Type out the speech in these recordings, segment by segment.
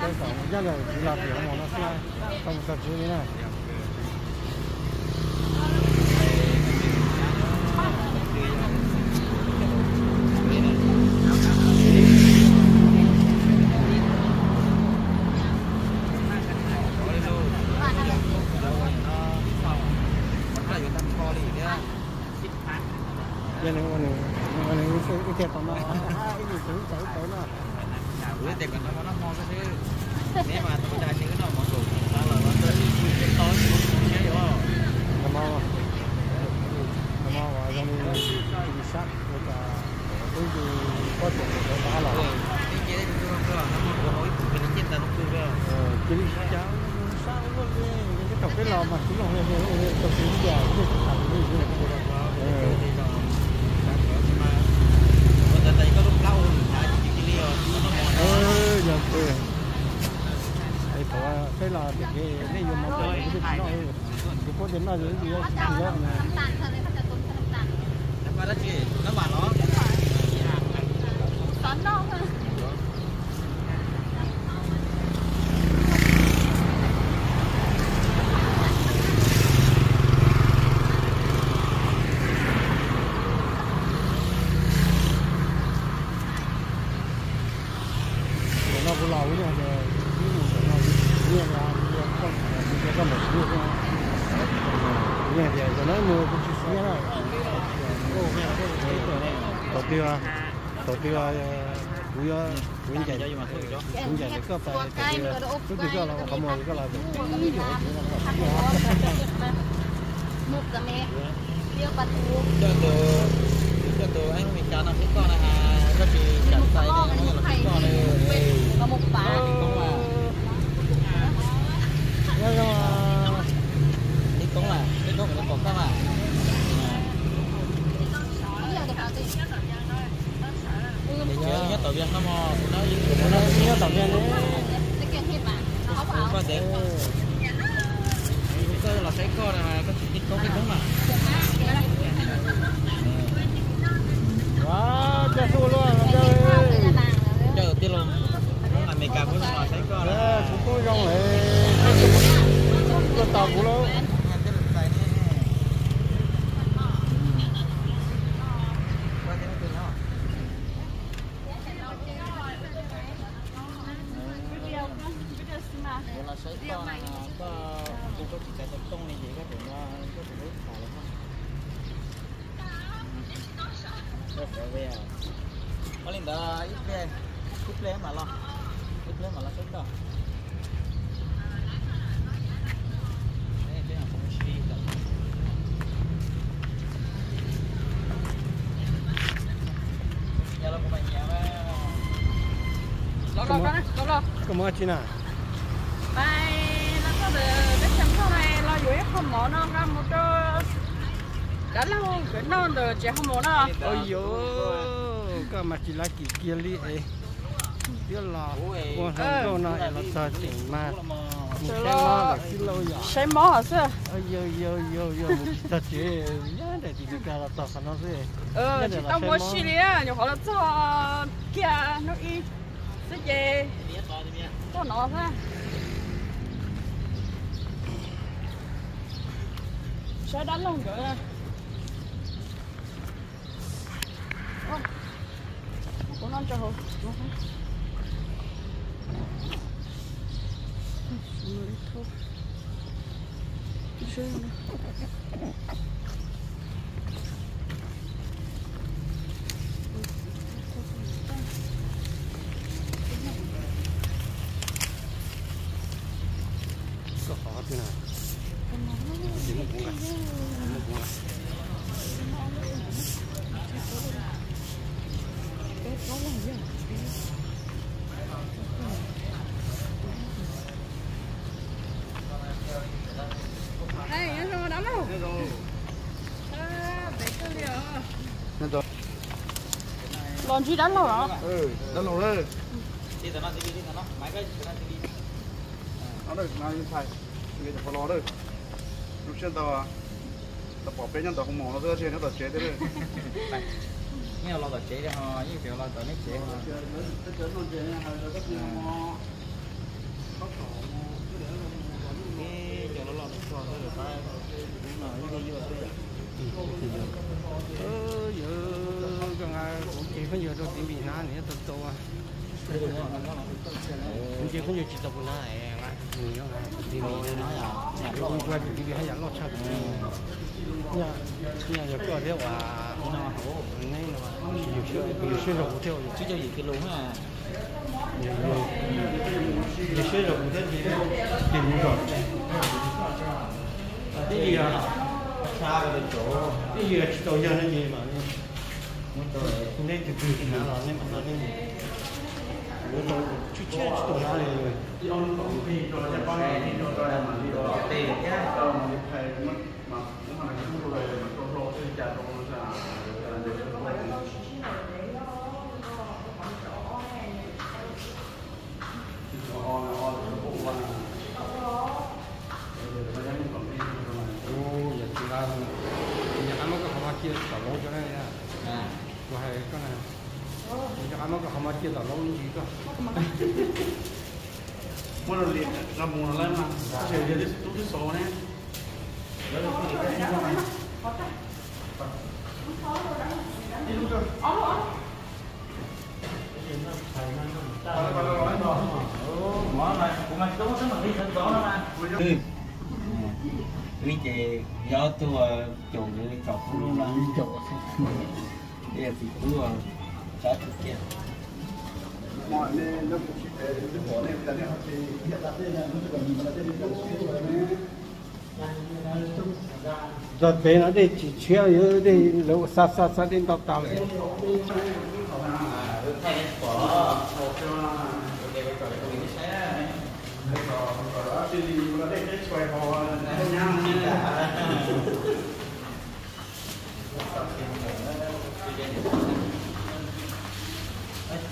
Nyob ntawm txiv los tias hoo maum no xwb, tau mus txog tsev li na. Ua nws ua nws ib tiag tau no, ib nws txawv ib txawv ib txawv no. Ua tias kom noj mov noj hmo xwb xwb. Neb mas tus dais nws noj mov kaum xav los los txawj ib pus teb tob siab yuav. Noj mov, noj mov uas zoo li sab ua cas peb tus pob tsuas tau tas los. Ib ce tus noj mov kuv hau ib pus pes li ciaj tas lub pw. Cia li sab ua luaj li, thaum peb los mas kuv los tau peb tias peb tham li. Yog pw, thaum peb los tias nej yuav mov noj, kuv twb tsis noj, kuv paub tias noj yus ib ntsis yuav tsis tsis noj. Ntawm no kuv los ua nyiaj tias, ib mus ntawm no, nyiaj tias, kuv tias koj mus siv nyiaj xwb. Nyiaj tias, ntawm no mus kuv tsis siv nyiaj na. Thaum twg, thaum twg kuv yuav, kuv ncaim, kuv ncaim ntawm koj pas, thaum twg koj los ua qhov muag koj los. Coj tus, coj tus eeb Meskas no pub koj na, koj tsis kam txais no los pub koj na. Ib koob, ib koob kom nws pom koj na. Nyob tom Vias no mog, kuv nyob tom Vias ne. Koj los saib koj na, koj tsis ib koob ib koob mas. Coj tij laug Hmoob Amelikas kuj los saib koj na. Kuv kuj zoo, tuaj tos kuv lauj. Los saib koj, koj kuj tsis txais tau tooj li ces koj pem no, koj pem lub pas los. Ua li ntawd ib pliag, ib pliag mam los, ib pliag mam los saib koj. Koj mus dab tsi na? Peb cov nkauj los yuav ib qho mov no nqa mus rau dab laug nkawd noj ntawm tsev hoo maum no. Ua yuav, koj mas tsis lav kim kiag li es. Twb los ua hluas nkauj no es los txog tseem mas mus saib mob lawm xwb lauj yom. Saib mob xwb. Yog yog yog yog mus tsis txog tsev, nyob ntawm tim Meskas los txog qhov no xwb. Tsis tau mus ua si li, nyuam qhuav los txog kiag hnub ib xwb ces txog no xwb. Saib dab laug nkawd. Kuv noj ntsa hauv. Koj qhov twg na? Ces muaj kuv na. Los ntsib dab laug los? Dab laug lawm. Ntxhais, los lawm. Lub sij hawm ntawd, tau pom peb nyob ntawm hoo maum no xwb, nyob tom tsev thiab. Yeej los tom tsev ho, yeej tseem los tom neb tsev ho. Cov loj loj no txog ntawd lawm, ib pliag yuav xwb yom. Yog zoo nqa kuv ces pheej yuav rau txiv Npis hnab nws nyob tau tau. Kuv ces pheej yuav tsis tau kuv hnab nws nyob txiv Npis hnab, kuv tus Npis haj yam loj tshaj kuv. Yog koj thiab uas neb no, yus siab zog kuv thiab, yus tsib caug yim kilo na. Yus siab zog kuv thiab ces, ces mus zom. Twb yog, twb yog tsis tau yog ne ces mas neb tus twg tus hnav los neb mam hnab neb. Kuv tau tshiab tshiab tsis tau hnab li. Ua, yog tsis nqa, nws qab muab koj qhov mos ciaj tom laub tso na. Kuv hais koj na, nws rov qab muab koj qhov mos ciaj tom laub ntsis koj. Muab li mus no lawm mas, tub twb xaus ne. Vim ces yog ob tug caum nkawd tsom kub lub no, yog txiv kub tsab tus kiag. Zog pem no dej tsis tshiab, dej lawv xa xa xa dej ntau tas lawm.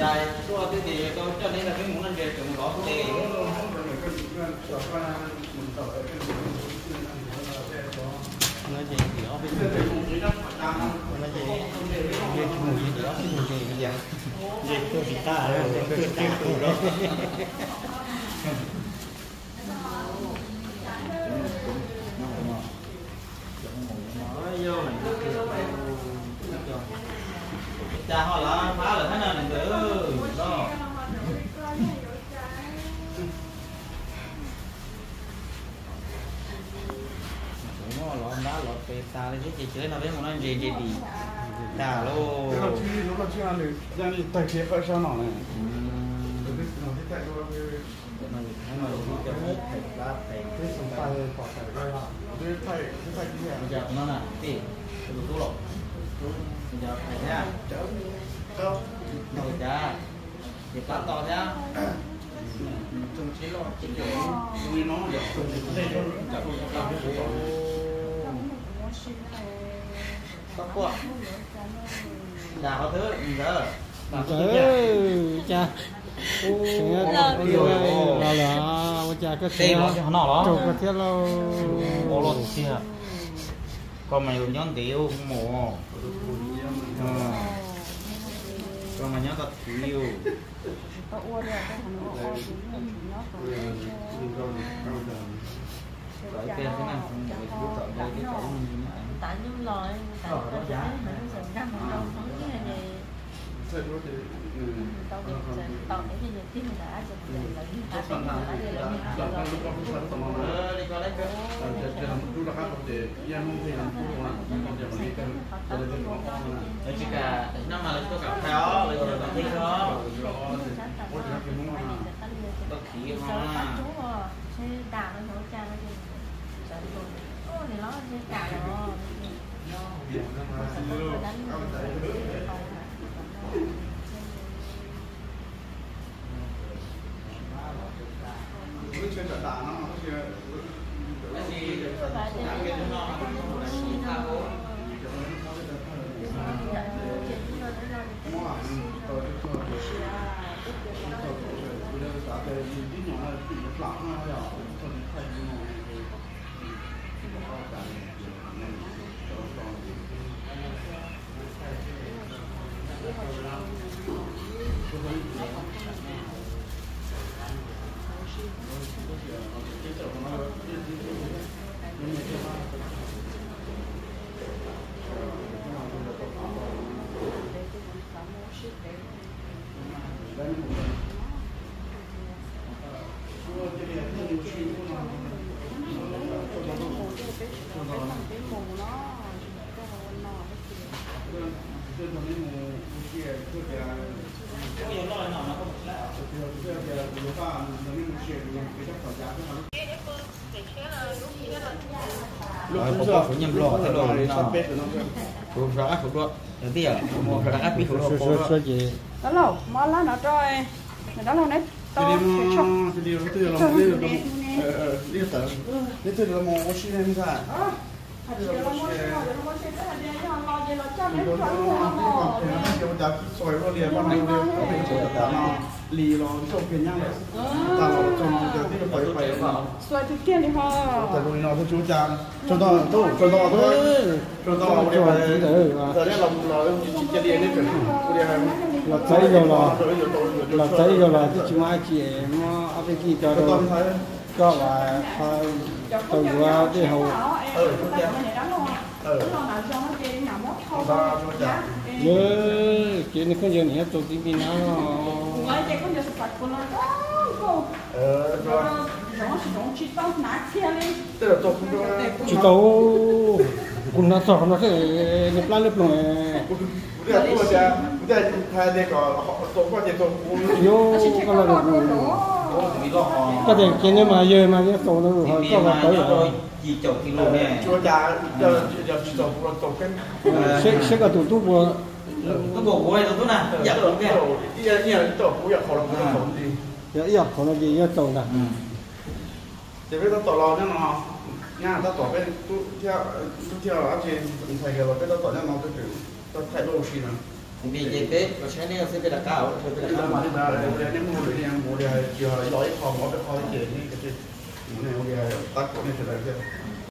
Cas tuaj twb tias yuav tau coj neb nrog peb mus no ces tseem zov tes. No ces tim ob peb tug ntses, no ces nce tsis mus ces tim ob peb tug ntses li cas. Nce tuaj tsis tag, tuaj tsis tag. Cas ho lawv pab lawm thiab no ntawd no. Los ntab los tes tas li thiab ces tsev no peb mus no ntses ntses dim tas lauj. Tus no na, tij, tus tub los, tus cov thais thiab, tus cas, ces plab to thiab. Txhob quaj, cas qhov twg ntawd. Ntawd cas, los lawm, ua cas koj tseem, rau koj thiab lauj. Koj mas yus nyob ntev mus, koj mas nyob tau tid yus. Tsis kam, no mas lawv tuaj kam phais os, lawv tuaj kam phais os. Tau khiv ho na. Lub kub kuv nyiam nplog thiab lauj no. Kuv rov qab hauv dua, yog tij yom, rov qab pib hauv dua. Ces, alo, mov lab no rau, dab laug neb tau. Xuas tiag tiag li ho. Los txais ib zaug los, los txais ib zaug los twb tsis muaj dab tsi, muab ob peb kis tso rau koj uas tau yuav dej haus. Ces nws khaub ncaws nws nyob txaus tib npi na. Tsis tau, kuv hnav txog qhov no xwb, nws plab lub ploog. Yuav koj los, koj tias ces neb mas yawg mas nyob txaus no, koj los tawv lawm. Seb koj tus tub puas, yog ib yam qhov no ces nyob txaus ntag. Ces peb tab tom los nyob no, nyab tab tom peb tub thiab, tub thiab dab tsi ntxhais kiag los peb tab tom nyob no peb tseem tau thaij lub ua si no. Ces peb los saib nej xwb, peb rov qab, peb rov qab. Nej mus li mus li tsis yog los ib qho mus ob peb qho ces nej mus li tab kaum nej sawv daws thiab.